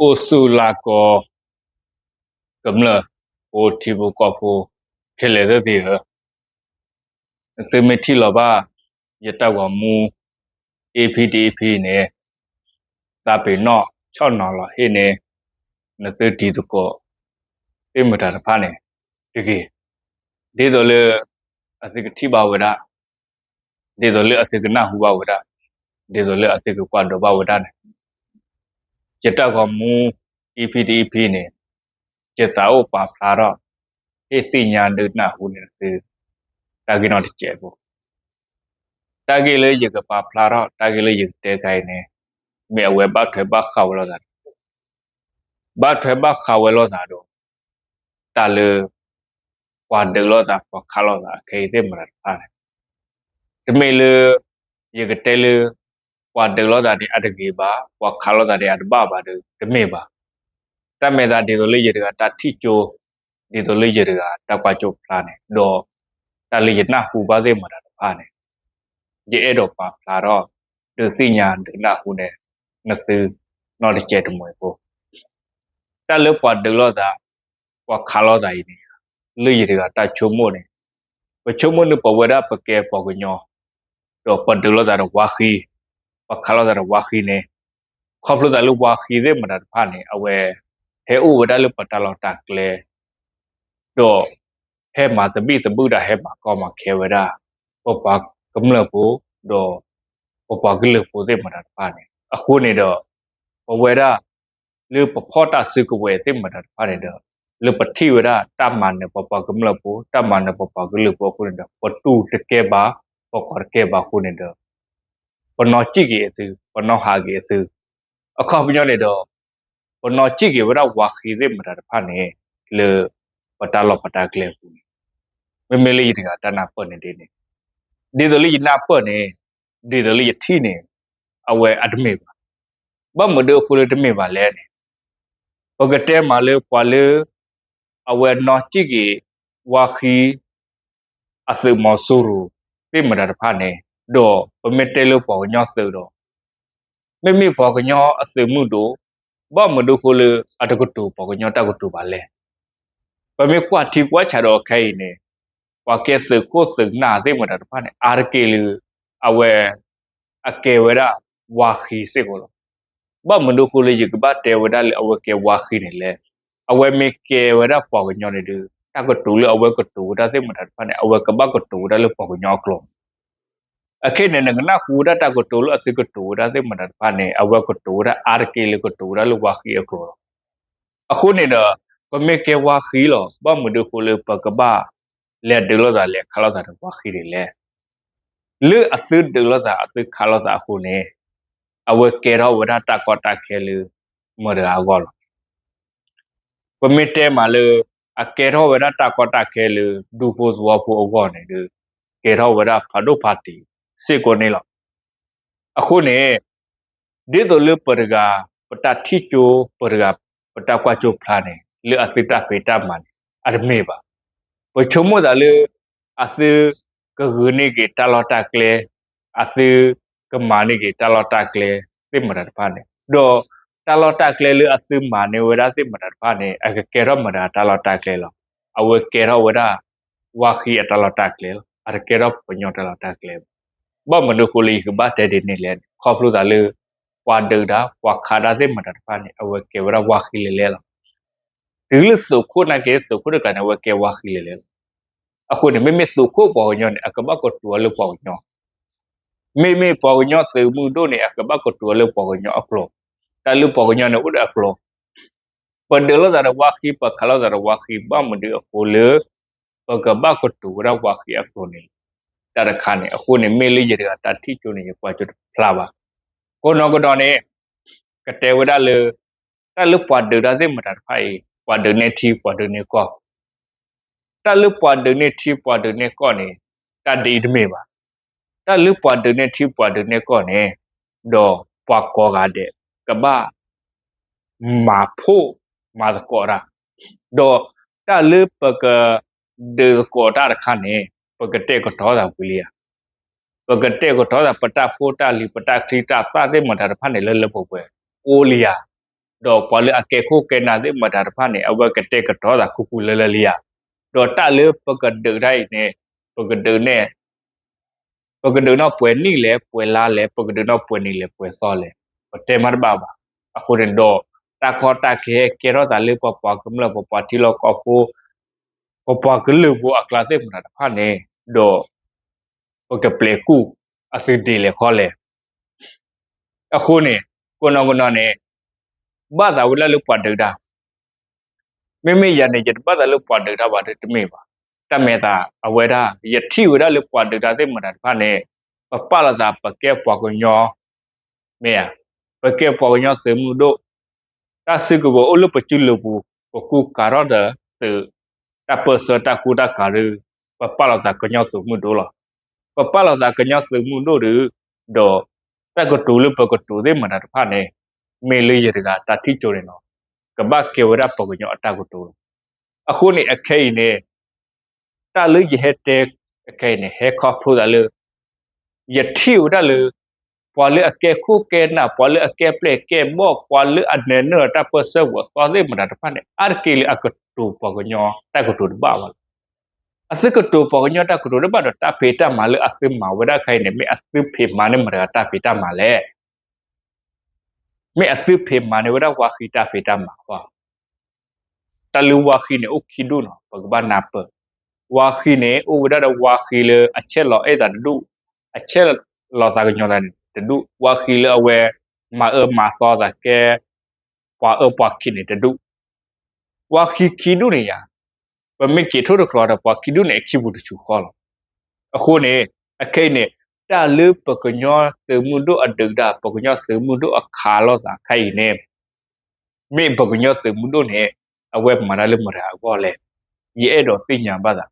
အိၣ်ဆူၣ်လၢကီၢ် ကမျၢၢ်ဖိထံဖိကီၢ်ဖိ ခဲလၢာ်သ့ၣ်ဧၢ, နသုမ့ၢ်ထံၣ်လီၤဘၣ် ယတၢ်ဂီၤမူ EP တ EP န့ၣ် သးပ့ၤနီၣ်ဆီၣ်နီၤလီၤဟ့ၣ်န့ၣ် နသုတံၤသကိး သ့ၣ်မတၤတဖၣ်န့ၣ် တဂ့ၤ, ဒ်သိးလၢ အသုကထံၣ်ဘၣ်ဝဲဒၣ်, ဒ်သိးလၢအသုကနၢ်ဟူဘၣ်ဝဲဒၣ်, ဒ်သိးလၢအသုကကွၢ်ဒိးဘၣ်ဝဲဒၣ်န့ၣ် ယတၢ်ဂီၤမူ EP တ EP န့ၣ် ယသးအိၣ်ပာ်ဖျါထီၣ် ဟ့ၣ်သ့ၣ်ညါဒုးနၢ်ဟူန့ၣ်သု တၢ်ဂ့ၢ်နီတစဲးဖိ, တၢ်ဂ့ၢ်လၢယကပာ်ဖျါထီၣ် တၢ်ဂ့ၢ်လၢယကတဲခါအံၤန့ၣ် မ့ၢ်အဝဲဘၣ်ထွဲဘၣ်ဃးဝဲလိာ်သး, ဘၣ်ထွဲဘၣ်ဃးဝဲလိာ်သးဒီး တၢ်လၢ ပှၤဒုးလိာ်သး ပှၤခးလိာ်သး အခဲအံၤသ့ၣ်မတၤတဖၣ်န့ၣ်, တမ့ၢ်လၢ ယကတဲလၢ ပှၤဒုးလိာ်သးန့ၣ်အတဂ့ၤဘၣ်, ပှၤခးလိာ်သးန့ၣ်အတဘၣ်ဘၣ်ဒီး တမ့ၢ်ဘၣ်. တၢ်မဲာ်သးဒ်သိးလၢယတဂၤတၢ်ထံၣ်ကၠိ, ဒ်သိးလၢယတဂၤတၢ်ကွၢ်ကၠိဖျါန့ၣ် ဒီး တၢ်လၢယနၢ်ဟူဘၣ်သ့ၣ်မတၤတဖၣ်န့ၣ် ယအဲၣ်ဒိးပာ်ဖျါထီၣ် ဒုးသ့ၣ်ညါဒုးနၢ်ဟူန့ၣ် နသု နီတစဲးတမှဲၤဖိ, တၢ်လၢပှၤဒုးလိာ်သး ပှၤခးလိာ်သးအံၤန့ၣ် လၢယတဂၤတၢ်ဆိကမိၣ်န့ၣ် ပဆိကမိၣ်န့ၣ် ပဝဲဒၣ်ပကဲပှၤကညီ ဒီးပှၤဒုးလိာ်သးဒီးဝါဃံ, ပှၤခးလိာ်သးဒီးဝါဃံန့ၣ် ခီဖျိသးလၢဝါဃံသ့ၣ်မတၤတဖၣ်န့ၣ် အဝဲ ဟဲအိၣ်ဝဲဒၣ်လၢပတၢ်လီၢ်တၢ်ကျဲ ဒီး ဟဲမၤသဘံၣ်သဘုၣ်တၢ် ဟဲမၤကီမၤခဲဝဲဒၣ် ပပှၤကမျၢၢ်ဖိ ဒီး ပပှၤကလုာ်ဖိသ့ၣ်မတၤတဖၣ်န့ၣ် အဃိန့ၣ်ဒီး ပဝဲဒၣ် လၢပဖီၣ်တၢ်စုကဝဲၤသ့ၣ်မတၤတဖၣ်န့ၣ်ဒီး လၢပထံၣ်ဝဲဒၣ်တၢ်မၤနၢၤပပှၤကမျၢၢ်ဖိ တၢ်မၤနၢၤပပှၤကလုာ်ဖိအဃိန့ၣ်ဒီး ပတူၢ်တကဲဘၣ် ပကီၢ်တကဲဘၣ်အဃိန့ၣ်ဒီး ပနီၢ်စံၣ်က့ၤအသု ပနီၢ်ဟးက့ၤအသု အခီပညီန့ၣ်ဒီး ပနီၢ်စံၣ်က့ၤဝဲဒၣ်ဝါဃံသ့ၣ်မတၤတဖၣ်န့ၣ် လၢ ပတၢ်လီၢ်ပတၢ်ကျဲအပူၤန့ၣ် မ့မ့ၢ်လၢယတဂၤတၢ်နၢ်ပၢၢ်န့ၣ်ဒ်န့ၣ် ဒ်သိးလၢယနၢ်ပၢၢ်န့ၣ် ဒ်သိးလၢယထံၣ်န့ၣ် အဝဲအတမ့ၢ်ဘၣ်. ဘၣ်မနုၤအဃိလၢတမ့ၢ်ဘၣ်လဲၣ်န့ၣ် ပကတဲမးလၢပှၤလၢ အဝဲနီၢ်စံၣ်က့ၤ ဝါဃံ အသုးမီၤစိရိၤ သ့ၣ်မတၤတဖၣ်န့ၣ် ဒီးပမ့ၢ်တဲလၢပှၤကညီသုးဒီး မ့မ့ၢ်ပှၤကညီအသုးမုၢ်ဒိၣ် ဘၣ်မနုၤအဃိလၢအတကတိၤပှၤကညီတၢ်ကတိၤဘၣ်လဲၣ်. ပမ့ၢ်ကွၢ်ထံကွၢ်ဆးဒီးခဲအံၤန့ၣ် ပှၤကဲသုးခိၣ်သုးနၢ်သ့ၣ်မတၤတဖၣ်န့ၣ် အါတက့ၢ်လၢ အဝဲ အကဲဝဲဒၣ်ဝါဃံစ့ၢ်ကီးလီၤ. ဘၣ်မနုၤအဃိလၢယကဘၣ်တဲဝဲဒၣ်လၢအဝဲကဲဝါဃံန့ၣ်လဲၣ်. အဝဲမ့ၢ်ကဲဝဲဒၣ်ပှၤကညီန့ၣ်ဒီး တၢ်ကတိၤလၢအဝဲကတိၤဝဲဒၣ်သ့ၣ်မတၤတဖၣ်န့ၣ် အဝဲကဘၣ်ကတိၤဝဲဒၣ်လၢပှၤကညီအကျိာ် အခဲအံၤန့ၣ် နကနၢ်ဟူဝဲဒၣ်တၢ်ကတိၤလၢအသုကတိၤဝဲဒၣ်သ့ၣ်မတၤတဖၣ်န့ၣ် အဝဲကတိၤဝဲဒၣ်အါတက့ၢ်လၢကတိၤဝဲဒၣ်လၢဝါဃံအကျိာ်လီၤ. အဃိန့ၣ်ဒီး ပမ့ၢ်ကဲဝါဃံလီၤ ဘၣ်မနုၤအဃိလၢပကဘၣ် လဲၤဒုးလိာ်သးလဲၤခးလိာ်သးဒီးဝါဃံန့ၣ်လဲၣ်. လၢအသုဒုးလိာ်သးအသုခးလိာ်သးအဃိန့ၣ် အဝဲကဲထီၣ်ဝဲဒၣ်တၢ်ကီတၢ်ခဲလၢ မတၤတဂၤအဂီၢ်လီၤ. ပမ့ၢ်တဲမးလၢ အကဲထီၣ်ဝဲဒၣ်တၢ်ကီတၢ်ခဲလၢ ဒူဖိသဝီဖိအဂီၢ်န့ၣ်ဒီး ကဲထီၣ်ဝဲဒၣ်ဖးဒိၣ်ဖးတံၢ်စ့ၢ်ကီးန့ၣ်လီၤ. အဃိန့ၣ် ဒ်သိးလၢပတဂၤ ပတၢ်ထံၣ်ကၠိ ပတဂၤ ပတၢ်ကွၢ်ကၠိဖျါန့ၣ် လၢအသုတၢ်ဖံးတၢ်မၤန့ၣ် အတမ့ၢ်ဘၣ်. ပဆိကမိၣ်သးလၢ အသုကဂုာ်န့ၢ်က့ၤတၢ်လီၢ်တၢ်ကျဲ အသုကမၤန့ၢ်က့ၤတၢ်လီၢ်တၢ်ကျဲသ့ၣ်မတၤတဖၣ်န့ၣ် ဒီးတၢ်လီၢ်တၢ်ကျဲလၢအသုမၤန့ၢ်ဝဲဒၣ်သ့ၣ်မတၤတဖၣ်န့ၣ် အကကဲထီၣ်မတၤတၢ်လီၢ်တၢ်ကျဲလီၤ. အဝဲကဲထီၣ်ဝဲဒၣ် ဝါဃံအတၢ်လီၢ်တၢ်ကျဲလီၤ. အတကဲထီၣ်ပှၤကညီတၢ်လီၢ်တၢ်ကျဲဘၣ်. ဘၣ်မနုၤအဃိလၢယကဘၣ်တဲဒ်န့ၣ်လဲၣ်န့ၣ် ခီဖျိသးလၢ ပှၤဒုးတၢ် ပှၤခးတၢ်သ့ၣ်မတၤတဖၣ်န့ၣ် အဝဲကဲဝဲဒၣ်ဝါဃံလဲၤလဲၤလီၤ. တုၤလၢသုးခိၣ်နာ်က့ သုးခိၣ်တကျါန့ၣ် အဝဲကဲဝါဃံလဲၤလဲၤလီၤ. အဃိန့ၣ် မ့မ့ၢ်သုးခိၣ်ပှၤကညီန့ၣ် အကဘၣ်ကတိၤဝဲလၢပှၤကညီ မ့မ့ၢ်ပှၤကညီသုးမုၢ်ဒိၣ်န့ၣ် အကဘၣ်ကတိၤဝဲလၢပှၤကညီအကျိာ်, တၢ်လၢပှၤကညီန့ၣ်အိၣ်ဒီးအကျိာ်, ပဒုးလိာ်သးဒီးဝါဃံ ပခးလိာ်သးဒီးဝါဃံ ဘၣ်မနုၤအဃိလၢ ပကဘၣ်ကတိၤဝဲဒၣ်ဝါဃံအကျိာ်န့ၣ် တၢ်တခါန့ၣ် အဃိန့ၣ် မ့ၢ်လၢယတဂၤတၢ်ထံၣ်ကၠိန့ၣ် ယကွၢ်ကၠိတဖျါဘၣ်. ကိးနီၢ်ကဒီးန့ၣ် ကတဲဝဲဒၣ်လၢ တၢ်လၢပှၤဒုးတၢ်သ့ၣ်မတၤတဖၣ်အံၤ ပှၤဒုးန့ၢ်ထံ ပှၤဒုးန့ၢ်ကီၢ် တၢ်လၢပှၤဒုးန့ၢ်ထံ ပှၤဒုးန့ၢ်ကီၢ်န့ၣ် တၢ်ဒ်အံၤတမ့ၢ်ဘၣ်. တၢ်လၢပှၤဒုးန့ၢ်ထံ ပှၤဒုးန့ၢ်ကီၢ်န့ၣ် ဒီးပှၤကိးဂၤဒဲး ကဘၣ် မၤဖှိၣ်မၤသကိးတၢ်, ဒီးတၢ်လၢပက ဒုးသကိးတၢ်တခါန့ၣ် ပကတဲာ်ကတီၤသးဝံၤလံဧါ. ပကတဲာ်ကတီၤသး ပတၢ်ဖိတၢ်လံၤ ပတၢ်ချံတၢ်သၣ်သ့ၣ်မတၤတဖၣ်န့ၣ် လၢလၢပှဲၤပှဲၤ အိၣ်လံဧါ. ဒီးပှၤလၢအကဲခိၣ်ကဲနၢ်သ့ၣ်မတၤတဖၣ်န့ၣ် အဝဲကတဲာ်ကတီၤသးခူခူလၢလၢလံဧါ. ဒီးတၢ်လၢပကဒုးတၢ်အံၤန့ၣ် ပကဒုးန့ၣ် ပကဒုးန့ၢ်ပှဲၤနံၣ်လဲၣ် ပှဲၤလါလဲၣ် ပကဒုးန့ၢ်ပှဲၤနံၣ်လဲၣ် ပှဲၤသီလဲၣ် ပတဲမးတဘၣ်ဘၣ်. အဃိန့ၣ်ဒီး တၢ်ကီတၢ်ခဲကဲထီၣ်သးလၢပပှၤကမျၢၢ် ပပှၤထံလီၢ်ကီၢ်ဖိ ပပှၤကလုာ်ဖိအကျါသ့ၣ်မတၤတဖၣ်န့ၣ် ဒီး ပကပျဲၤကူၣ်အသုဒ်လဲၣ်ခီလဲၣ်. အဃိန့ၣ် ကိးနီၢ်ကနီၢ်န့ၣ် ဘၣ်သးဝဲဒၣ်လၢပှၤဒုးတၢ် မ့မ့ၢ်ယၤန့ၣ် ယတဘၣ်သးလၢပှၤဒုးတၢ်ဘၣ်ဒီးတမ့ၢ်ဘၣ်. တၢ်မဲာ်သးအဝဲဒၣ် ယထံၣ်ဝဲဒၣ်လၢပှၤဒုးတၢ်သ့ၣ်မတၤတဖၣ်န့ၣ် ပပာ်လီၤသးပကဲပှၤကညီ မ့ၢ်ဧါ, ပကဲပှၤကညီသုးမုၢ်ဒိၣ်, တၢ်စုကဝဲၤအိၣ်လၢပစုလိၤပူၤ ပကူကၤထီၣ်ဒီးသုး တၢ်ပၢၢ်ဆၢတၢ်ကူတၢ်ကၤဒီး ပပာ်လီၤသးကညီသုးမုၢ်ဒိၣ်လီၤ. ပပာ်လီၤသးကညီသုးမုၢ်ဒိၣ်ဒီး ဒီးတၢ်ကတိၤလၢပကတိၤသ့ၣ်မတၤတဖၣ်န့ၣ် မ့ၢ်လၢယတဂၤတၢ်ထံၣ်ကၠိန့ၣ်လီၤ. ကဘၣ်ကဲဝဲဒၣ်ပှၤကညီအတၢ်ကတိၤလီၤ. အဃိန့ၣ် အခဲအံၤန့ၣ် တၢ်လၢယဟဲတဲ အခဲအံၤန့ၣ် ဟဲခီဖျိသးလၢ ယထံၣ်ဝဲဒၣ်လၢ ပှၤလၢအကဲခိၣ်ကဲနၢ် ပှၤလၢအကဲပျဲၢ်ကဲဘီၣ် ပှၤလၢအနၢၤနၢၤတၢ်ပၢၢ်ဆၢပူၤအသီသ့ၣ်မတၤတဖၣ်န့ၣ် အါတက့ၢ်လၢအကတိၤပှၤကညီတၢ်ကတိၤတဘၣ်ဘၣ်လီၤ. အသုကတိၤပှၤကညီတၢ်ကတိၤတဘၣ်ဒီး တၢ်ဖံးတၢ်မၤလၢအသုမၤဝဲဒၣ်ခဲအံၤန့ၣ် မ့ၢ်အသုဖံးမၤန့ၢ်မတၤတဂၤတၢ်ဖံးတၢ်မၤလဲၣ်. မ့ၢ်အသုဖံးမၤန့ၢ်ဝဲဒၣ်ဝါဃံတၢ်ဖံးတၢ်မၤဃီ. တၢ်လၢဝါဃံန့ၣ်အိၣ်ခံဒူၣ်နီၤ ပကဘၣ်နၢ်ပၢၢ်. ဝါဃံန့ၣ် အိၣ်ဝဲဒၣ်ဒီးဝါဃံလၢအဆဲးလီၤအဲၣ်သးတဒူၣ်, အဆဲးလီၤသးကညီၤသးန့ၣ်တဒူၣ်, ဝါဃံလၢအဝဲမၤအၢမၤသီသးကဲ ပှၤအၢပှၤခံးန့ၣ်တဒူၣ်. ဝါဃံခံဒူၣ်န့ၣ်ယၤ ပမ့ၢ်က့ၤထိၣ်သတြီၤဒီးပှၤခံဒူၣ်န့ၣ် အခံပူၤတဆူၣ်ဃီလီၤ. အဃိန့ၣ် အခဲအံၤန့ၣ် တၢ်လၢပကညီသုးမုၢ်ဒိၣ်အဒုးတၢ် ပကညီသုးမုၢ်ဒိၣ်အခးလိာ်သးခဲအံၤန့ၣ် မ့ၢ်ပကညီသုးမုၢ်ဒိၣ်န့ၣ် အဝဲမၤတၢ်လၢမတၤအဂီၢ်လဲၣ်. ယအဲၣ်ဒိးသ့ၣ်ညါဘၣ်သး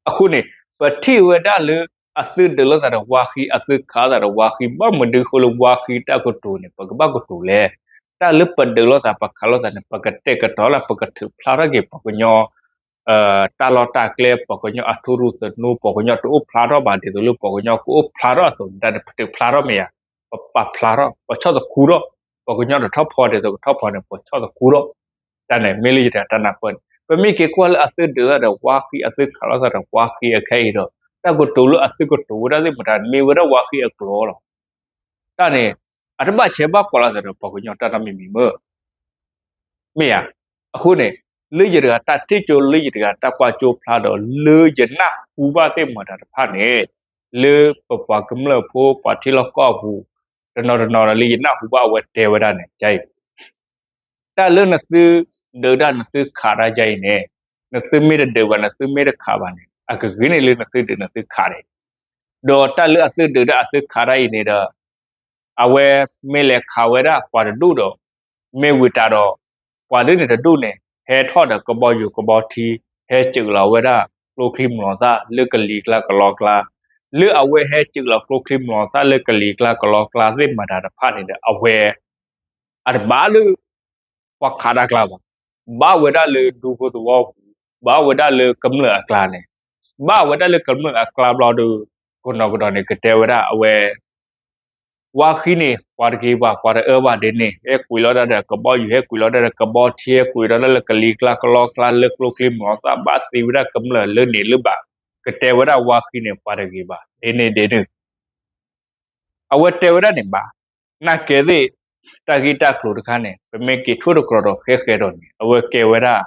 အဃိန့ၣ် ပထံၣ်ဝဲဒၣ်လၢ အသုဒုးလိာ်သးဒီးဝါဃံ အသုခးလိာ်သးဒီးဝါဃံ ဘၣ်မနုၤအဃိလၢဝါဃံတၢ်ကတိၤန့ၣ် ပကဘၣ်ကတိၤလဲၣ်. တၢ်လၢပဒုးလိာ်သး ပခးလိာ်သးန့ၣ် ပကတဲာ်ကတီၤလၢ ပကထုးဖျါထီၣ်က့ၤပှၤကညီ တၢ်လီၢ်တၢ်ကျဲ ပှၤကညီအထူရူၢ်သနူ ပှၤကညီတအိၣ်ဖျါထီၣ်ဘၣ် ဒ်သိးလၢပှၤကညီကအိၣ်ဖျါထီၣ်အသိးန့ၣ် တၢ်န့ၣ် ပထုးဖျါထီၣ်မ့ၢ်ယၤ, ပပာ်ဖျါထီၣ် ပဆီၣ်သခူထီၣ် ပှၤကညီတထီၣ်ဖီ ဒ်သိးကထီၣ်ဖီန့ၣ် ပဆီၣ်သခူထီၣ် တၢ်န့ၣ် မ့ၢ်လၢယတၢ်နၢ်ပၢၢ်န့ၣ် ပမ့ၢ်က့ၤကွၢ်လၢအသုဒုးသးဒီးဝါဃံ အသုခးလိာ်သးဒီးဝါဃံအခဲအံၤဒီး တၢ်ကတိၤလၢအသုကတိၤဝဲဒၣ်သ့ၣ်မတၤ မ့ၢ်ဝဲဒၣ်ဝါဃံအကျိာ်လီၤ. တၢ်န့ၣ် အတဘၣ်ဆဲးဘၣ်ကီးလိာ်သးဒီးပှၤကညီတၢ်နီတမံၤမံၤမ့ၢ် မ့ၢ်ဧါ. အဃိန့ၣ် လၢယတဂၤတၢ်ထံၣ်ကၠိ လၢယတဂၤတၢ်ကွၢ်ကၠိဖျါဒီး လၢယနၢ်ဟူဘၣ်သ့ၣ်မတၤတဖၣ်န့ၣ် လၢပပှၤကမျၢၢ်ဖိ ပှၤထံလီၢ်ကီၢ်ပူၤ တနီၤတနီၤဒီး လၢယနၢ်ဟူဘၣ်အဝဲတဲဝဲဒၣ်န့ၣ် ယအံၤ တၢ်လၢနသုဒုးတၢ်နသုခးတၢ်ယအံၤန့ၣ် နသုမ့ၢ်တဒုးဘၣ် နသုမ့ၢ်တခးဘၣ်န့ၣ် အကဂ့ၤန့ၢ်လၢနသုဒုးနသုခးန့ၣ် ဒီးတၢ်လၢအသုဒုးတၢ်အသုခးတၢ်အံၤန့ၣ်ဒီး အဝဲမ့ၢ်လဲၤခးဝဲဒၣ်ပှၤတဒူၣ်ဒီး မ့ၢ်ဝံၤတၢ်ဒီး ပှၤဒ်န့ၣ်တဒူၣ်န့ၣ် ဟဲထီၣ်ဒီးကဘီယူၤကဘီထံ ဟဲစၢၤလီၤဝဲဒၣ် ကျိချံမျိာ်သၣ်လၢကလံၤကျါကလီကျါ လၢအဝဲဟဲစၢၤလီၤကျိချံမျိာ်သၣ်လၢကလံၤကျါကလီကျါသ့ၣ်မတၤတဖၣ်န့ၣ်ဒီး အဝဲ အတဘၣ်လၢ ပှၤခးတၢ်ကျါဘၣ်. ဘၣ်ဝဲဒၣ်လၢဒူဖိသဝီပူၤ, ဘၣ်ဝဲဒၣ်လၢကမျၢၢ်အကျါန့ၣ်, ဘၣ်ဝဲဒၣ်လၢကမျၢၢ်အကျါဘျီဒီး ကနီၤကဒီးန့ၣ် ကတဲဝဲဒၣ်အဝဲ ဝါဃံန့ၣ် ပှၤတဂ့ၤဘၣ် ပှၤတအၢဘၣ်ဒ်န့ၣ် ဟဲကွံာ်လီၤတၢ်ဒီးကဘီယူၤ ဟဲကွံာ်လီၤတၢ်ဒီးကဘီထံ ဟဲကွံာ်လီၤတၢ်လၢကလံၤကျါကလီကျါ လၢကျိချံမျိာ်သၣ် ဘၣ်သံဝဲဒၣ်ကမျၢၢ်လၢန့ၣ်လၢဘၣ်, ကတဲဝဲဒၣ်ဝါဃံန့ၣ် ပှၤတဂ့ၤဘၣ် ဒ်န့ၣ်ဒ်န့ၣ် အဝဲတဲဝဲဒၣ်န့ၣ်ဘၣ်. နာ်ကဲသ့ၣ် တၢ်ဂ့ၢ်တၢ်ကျိၤတခါန့ၣ် ပမ့ၢ်က့ၤထိၣ်သတြီၤဒီးဃဲဃဲဒီးန့ၣ် အဝဲကဲဝဲဒၣ်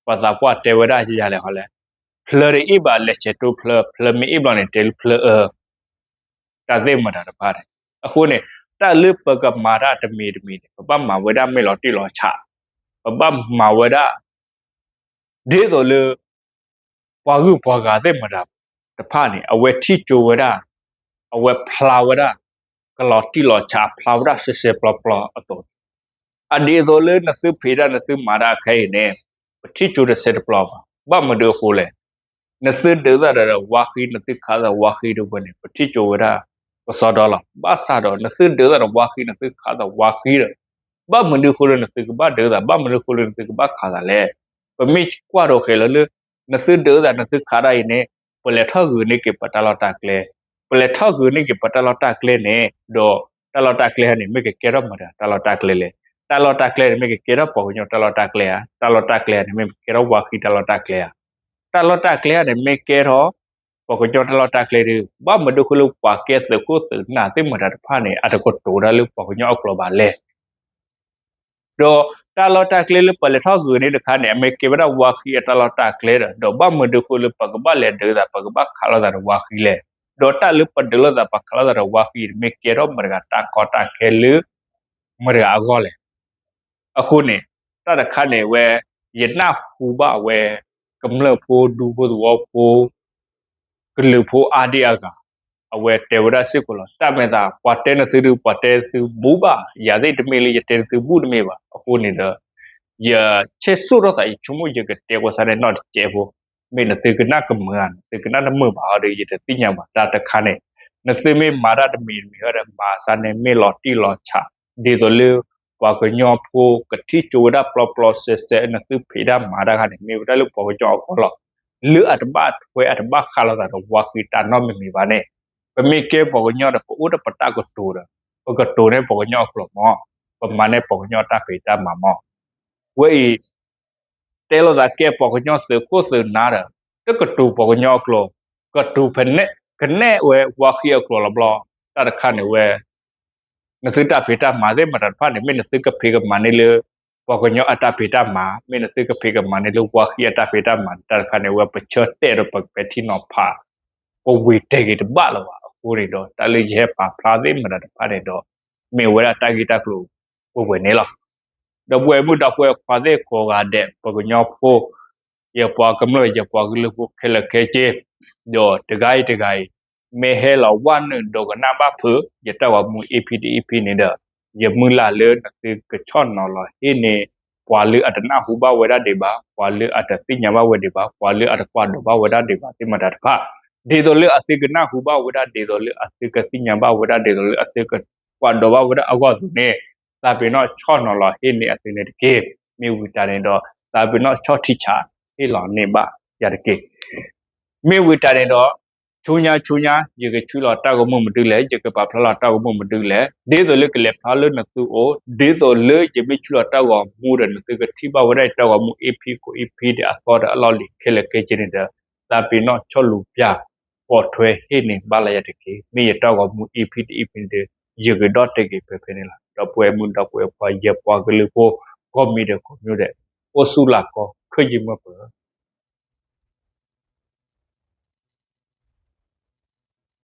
ပှၤသးပှၢ်တဲဝဲဒၣ်ယၤလဲၣ်ဟီလဲၣ်, ဖျၢၣ်တအ့ၣ်ဘၣ်လဲၤဆဲးတိဖျၢၣ်, ဖျၢၣ်မ့ၢ်အ့ၣ်ဘျီန့ၣ် တဲဖျၢၣ်အၢ တၢ်သ့ၣ်မတၤတဖၣ်န့ၣ်. အဃိန့ၣ် တၢ်လၢပကမၤတၢ်တမံၤတမံၤန့ၣ် ပဘၣ်မၤဝဲဒၣ်မ့ၢ်လီၤတံၢ်လီၤဆဲး, ပဘၣ်မၤဝဲဒၣ် ဒ်သိးလၢ ပှၤဂုၤပှၤဂၤသ့ၣ်မတၤတဖၣ်န့ၣ် အဝဲထံၣ်ကၠိဝဲဒၣ်, အဝဲဖျါဝဲဒၣ် ကလီၤတံၢ်လီၤဆဲး ဖျါဝဲဒၣ်စဲးစဲးပျီပျီအသိးန့ၣ်, အဒ်သိးလၢနသုဖံးတၢ်နသုမၤတၢ်ခဲအံၤန့ၣ် ပထံၣ်ကၠိတစဲးတပျီဘၣ်. ဘၣ်မနုၤအဃိလဲၣ်, နသုဒုးသးဒီးဝါဃံ နသုခးသးဝါဃံတဝဲန့ၣ် ပထံၣ်ကၠိဝဲဒၣ် ကစီဒီလီၤ. ဘၣ်ဆၣ်ဒီး နသုဒုးသးဒီးဝါဃံ နသုခးသးဝါဃံဒီး ဘၣ်မနုၤအဃိလၢနသုကဘၣ်ဒုးသး ဘၣ်မနုၤအဃိလၢနသုကဘၣ်ခးသးလဲၣ်. ပမ့ၢ်ကွၢ်ဒီးဃဲလၢ နသုဒုးသး နသုခးတၢ်အံၤန့ၣ် ပလဲၤထီၣ်ဂုာ်န့ၢ်က့ၤပတၢ်လီၢ်တၢ်ကျဲ, ပလဲၤထီၣ်ဂုာ်န့ၢ်က့ၤပတၢ်လီၢ်တၢ်ကျဲန့ၣ် ဒီးတၢ်လီၢ်တၢ်ကျဲန့ၣ် မ့ၢ်ကကဲထီၣ်မတၤတၢ်လီၢ်တၢ်ကျဲလဲၣ်. တၢ်လီၢ်တၢ်ကျဲန့ၣ် မ့ၢ်ကကဲထီၣ်ပှၤကညီတၢ်လီၢ်တၢ်ကျဲဧါ, တၢ်လီၢ်တၢ်ကျဲဧါန့ၣ် မ့ၢ်ကကဲထီၣ်ဝါဃံတၢ်လီၢ်တၢ်ကျဲဧါ, တၢ်လီၢ်တၢ်ကျဲဧါန့ၣ် မ့ၢ်ကဲထီၣ်ပှၤကညီတၢ်လီၢ်တၢ်ကျဲဒီး ဘၣ်မနုၤဃိလၢပှၤကဲသုးခိၣ်သုးနၢ်သ့ၣ်မတၤတဖၣ်န့ၣ် အတကတိၤတၢ်လၢပှၤကညီအကျိာ်ဘၣ်လဲၣ်. ဒီးတၢ်လီၢ်တၢ်ကျဲလၢပလဲၤထီၣ်ဂုာ်န့ၣ်တခါန့ၣ် အမ့ၢ်ကဲဝဲဒၣ်ဝါဃံအတၢ်လီၢ်တၢ်ကျဲဒီး ဒီးဘၣ်မနုၤဃိလၢပကဘၣ်လဲၤဒုးသး ပကဘၣ်ခးလိာ်သးဒီးဝါဃံလဲၣ်. ဒီးတၢ်လၢပဒုးလိာ်သး ပခးလိာ်သးဒီးဝါဃံန့ၣ် မ့ၢ်ကဲထီၣ်မတၤတဂၤတၢ်ကီတၢ်ခဲလၢ မတၤတဂၤအဂီၢ်လဲၣ်. အဃိန့ၣ် တၢ်တခါန့ၣ်ဝဲ ယနၢ်ဟူဘၣ်ဝဲ ကမျၢၢ်ဖိ ဒူဖိသဝီဖိ ကလုာ်ဖိအါဒံအါဂၤ အဝဲတဲဝဲဒၣ်စ့ၢ်ကီးလီၤ. တၢ်မဲာ်သး ပှၤတဲနသုဒီး ပှၤတဲသုဘူၣ်ဘၣ်, ယၤသ့ၣ်တမ့ၢ်လၢယတဲနသုဘူၣ်တမ့ၢ်ဘၣ်. အဃိန့ၣ်ဒီး ယဆဲးစိၣ်ထီၣ်သး ယဆိကမိၣ်ယကတဲကီးစါန့ၣ်နီတစဲးဖိ, မ့ၢ်နသုကနၣ်ကမုာ်ဧါ နသုကနၣ်တမုာ်ဘၣ်ဒီး ယတသ့ၣ်ညါဘၣ်. တၢ်တခါန့ၣ် နသုမ့ၢ်မၤတၢ်တမံၤတမံၤဟဲဒီး မၤစါန့ၣ်မ့ၢ်လီၤတံၢ်လီၤဆဲး ဒ်သိးလၢ ပှၤကညီဖိကထံၣ်ကၠိဝဲဒၣ်ပျီပျီစဲစဲ နသုဖံးတၢ်မၤတၢ်ခါန့ၣ် မ့ၢ်ဝဲဒၣ်လၢပှၤကညီအဂီၢ်လီၤ. လၢအတဘၣ်ထွဲအတဘၣ်ဃးလိာ်သးဒီးဝါဃံတၢ်နီတမံၤမံၤဘၣ်န့ၣ်, ပမ့ၢ်ကဲပှၤကညီဒီး ပအိၣ်ဒီးပတၢ်ကတိၤဒီး ပကတိၤန့ၢ်ပှၤကညီအကျိာ်မး, ပမၤန့ၢ်ပှၤကညီအတၢ်ဖံးတၢ်မၤမး. ဝဲအံၤ တဲလိာ်သးကဲပှၤကညီသုးခိၣ်သုးနၢ်ဒီး တကတိၤပှၤကညီအကျိာ်, ကတိၤဖဲန့ၣ် ကနဲၣ်ဝဲဝါဃံအကျိာ်လီၤဘျီ. တၢ်တခါန့ၣ်ဝဲ နသုတၢ်ဖံးတၢ်မၤသ့ၣ်မတၤတဖၣ်န့ၣ် မ့ၢ်နသုကဖံးကမၤန့ၢ်လၢ ပှၤကညီအတၢ်ဖံးတၢ်မၤ, မ့ၢ်နသုကဖံးကမၤန့ၢ်လၢဝါဃံအတၢ်ဖံးတၢ်မၤန့ၣ် တၢ်တခါန့ၣ်ဝဲ ပဆၢတဲာ်ဒီးပကပဲာ်ထံနီၤဖး ပဝ့ၤတဲာ်က့ၤတဘၣ်လၢၤဘၣ်. အဃိန့ၣ်ဒီး တၢ်လၢယဟဲပာ်ဖျါသ့ၣ်မတၤတဖၣ်န့ၣ်ဒီး မ့ၢ်ဝဲဒၣ်တၢ်ဂ့ၢ်တၢ်ကျိၤပဝဲန့ၣ်လီၤ. ဒီပုၢ်ဝဲၢ်မုၣ်ဒီပုၢ်ဝဲၢ်ခွါသ့ၣ်ကိးဂၤဒဲး ပှၤကညီဖိ ယပှၤကမျၢၢ် ယပှၤကလုာ်ဖိခဲလၢာ်ခဲဆ့, ဒီးတဂၤအံၤတဂၤအံၤ မ့ၢ်ဟဲလီၤဝဲနုာ်ဒိကနၣ်ဘၣ်ဖုး ယတၢ်ဂီၤမူ EP တ EP န့ၣ်ဒီး ယမုၢ်လၢ်လၢနသုကဆီၣ်နီၤလီၤဟ့ၣ်န့ၢ် ပှၤလၢအတနၢ်ဟူဘၣ်ဝဲဒၣ်ဒံးဘၣ်, ပှၤလၢအတသ့ၣ်ညါဘၣ်ဝဲဒံးဘၣ်, ပှၤလၢအတကွၢ်ဒိးဘၣ်ဝဲဒၣ်ဒံးဘၣ်သ့ၣ်မတၤတဖၣ်, ဒ်သိးလၢအသုကနၢ်ဟူဘၣ်ဝဲဒၣ် ဒ်သိးလၢအသုကသ့ၣ်ညါဘၣ်ဝဲဒၣ် ဒ်သိးလၢအသုကကွၢ်ဒိးဘၣ်ဝဲဒၣ်အဂီၢ်အသိးန့ၣ် သးပ့ၤနီၣ်ဆီၣ်နီၤလီၤဟ့ၣ်န့ၢ်အသုန့ၣ်တက့ၢ်. မ့ၢ်ဝံၤတၢ်န့ၣ်ဒီး သးပ့ၤနီၣ်ဆီၣ်ထံဆး ဟ့ၣ်လီၤန့ၢ်ဘၣ်ယၤတက့ၢ်. မ့ၢ်ဝံၤတၢ်န့ၣ်ဒီး ဆူညါဆူညါ ယကဆှၢလီၤတၢ်ဂီၤမူမနုၤလဲၣ်, ယကပာ်ဖျါလီၤတၢ်ဂီၤမူမနုၤလဲၣ်, ဒ်သိးလၢကလဲၤဖျါလၢနသုအိၣ်, ဒ်သိးလၢယမ့ၢ်ဆှၢလီၤတၢ်ဂီၤမူဒီး နသုကထံၣ်ဘၣ်ဝဲဒၣ်ယတၢ်ဂီၤမူ EP ကိး EP ဒီးအသီဒီးအလီၢ်လံၤခဲလၢာ်ခဲဆ့န့ၣ်ဒီး သးပ့ၤနီၣ်ဆီၣ်လူၤပျၢ် ပိာ်ထွဲဟ့ၣ်န့ၢ်ဘၣ်လၢယၤတက့ၢ်. မ့ၢ်ယတၢ်ဂီၤမူ EP တ EP န့ၣ်ဒီး ယကဒီၣ်တဲာ်က့ၤဖဲဖဲန့ၣ်လီၤ. ဒီပုၢ်ဝဲၢ်မုၣ်ဒီပုၢ်ဝဲၢ်ခွါ ယပှၤကလုာ်ဖိ ကိးမံၤဒီးကိးမံၤဒဲး အိၣ်ဆူၣ်လၢ်ကီ ခဲယံၤမၢပၢၢ်